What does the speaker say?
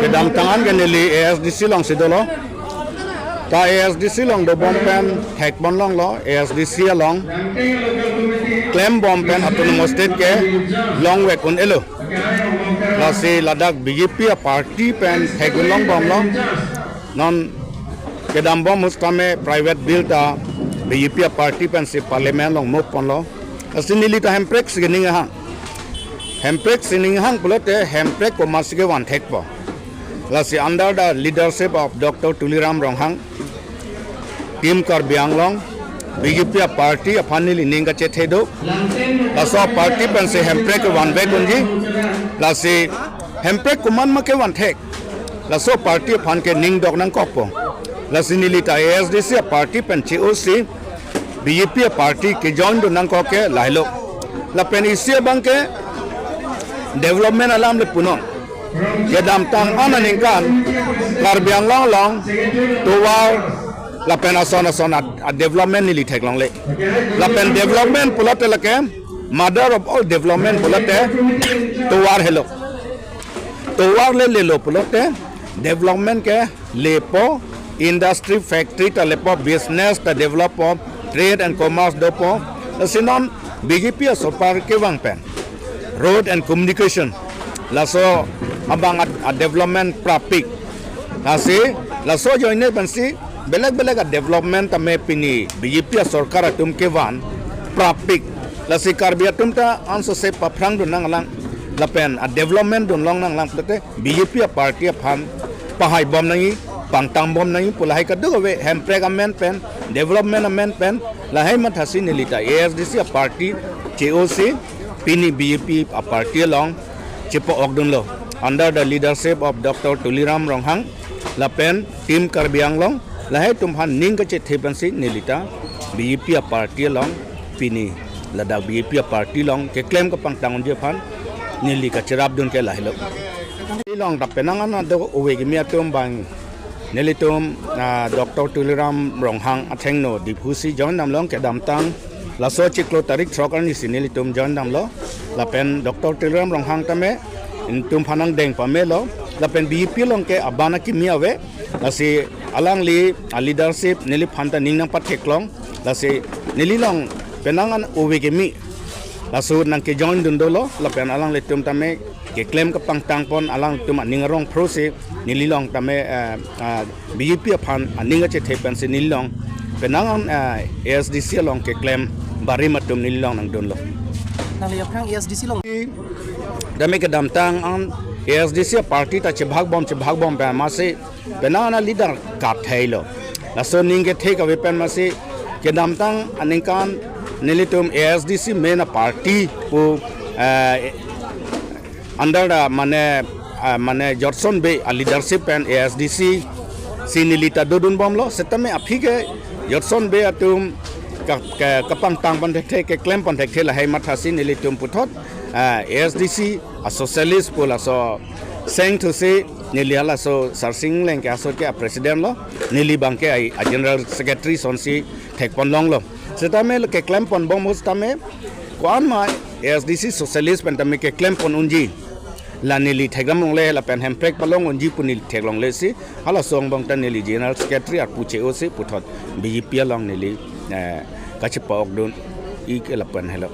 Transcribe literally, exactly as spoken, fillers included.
Kedamtang an ke neli A S D C alongsi dolo. Ta A S D C along dobom pen thekpon longlo, A S D C along klembom pen autonomous state ke longvek un-elo. Lasi ladak B J P a party pen thekdun longbomlo. Non kedambom ahut tame private bill ta B J P a party pensi parliament along move ponlo. Lasi neli ta Hemprek si ning hang. Hemprek si ning hang pulote Hemprek komatsi kevan thekpo. Lasi under the leadership of Doctor Tuliram Ronghang, Team Karbi Anglong, B J P a party aphan neli ning kachethe do. Laso party pensi Hemprek kevanvek unji. Lasi Hemprek komat ma kevan thek, laso party aphan ke ning dok nangkokpo. Lasi neli ta A S D C a party pen che-osi B J P a party kejoin dun nangkok ke lahelo. Lapen isi abang ke development alam le punon. Kedamtang an aningkan Karbi Anglong along tovar lapen ason ason a, a development neli theklongle. Lapen development pulote lake mother of all development pulote tovar helo. Tovar le lelo pulote development ke lepo, industry factory ta lepo, business ta developpo, trade and commerce dopo. Lasi non B J P a sorkar kevang pen road and communication laso abang a, a development prapik. Lasi laso ajoine pensi belek belek a development tame pini B J P a sorkar atum kevan prapik. Lasi Karbi atum ta ansose paphrang dun nanglang lapen a development dun long nanglang pulote B J P a party aphan pahaibom nangji, pangtangbom nangji pu lahai kadokave Hemprek amen pen, development amen pen, lahai mathasi neli ta A S D C a party che-osi pini B J P a party along chepa-ok dunlo. Under the leadership of Doctor Tuliram Ronghang lapen Team Karbi Anglong, lahai atum aphan ning kachethe pensi neli ta B J P a party along pini ladak B J P a party along keklem kapangtang unji aphan neli kacherap dun ke lahelo. Along ta penang an do ove kimi atum abang nelitum, ah, Doctor Tuliram Ronghang athengno Diphu si join damlo kedamtang laso chiklo tarik throk arni si nelitum join damlo. Lapen Doctor Tuliram Ronghang tame nelitum aphan angdeng pamelo. Lapen B J P along ke aban akimi ave. Lasi alangli a leadership neliphan ta ning nangpatheklong. Lasi neli along penang an ove kimi laso nangkejoin dun dolo. Lapen alanglitum tame keklem kapangtang pon alangtum aning arong phrosi neli along tame, eh, ah, B J P aphan aning kachethe pensi neli along penang an, eh, A S D C along keklem barim atum neli along nangdunlo. Nangli aphrang A S D C along? Tame kedamtang an A S D C a party ta chebhakbom chebhakbom pen masi penang an a leader katheilo. Laso ning kethe kave pen masi kedamtang aningkan nelitum A S D C main a party pu, eh, under the mane, ah, mane Jotson Bey a leadership pen A S D C si neli ta dodunbomlo. Setame aphi ke Jotson Bey atum ka, ka, kapangtang pon thekthe, keklem pon thekthe lahai mathasi nelitum puthot, ah, A S D C a socialist pu laso seng thusi neli halaso Sarsing Engleng ke asot ke a president lo, neli abang ke a, a general secretary sonsi thekpon longlo. Setame le keklem ponbom ahut tame ko-an ma A S D C socialist pen tame keklem pon unji, la neli thekdam longle lapen Hemprek palong unji pu neli theklongle si halaso angbong ta neli general secretary arpu che-osi puthot B J P along neli, eh, kachepa-ok dun-ik lapen helo.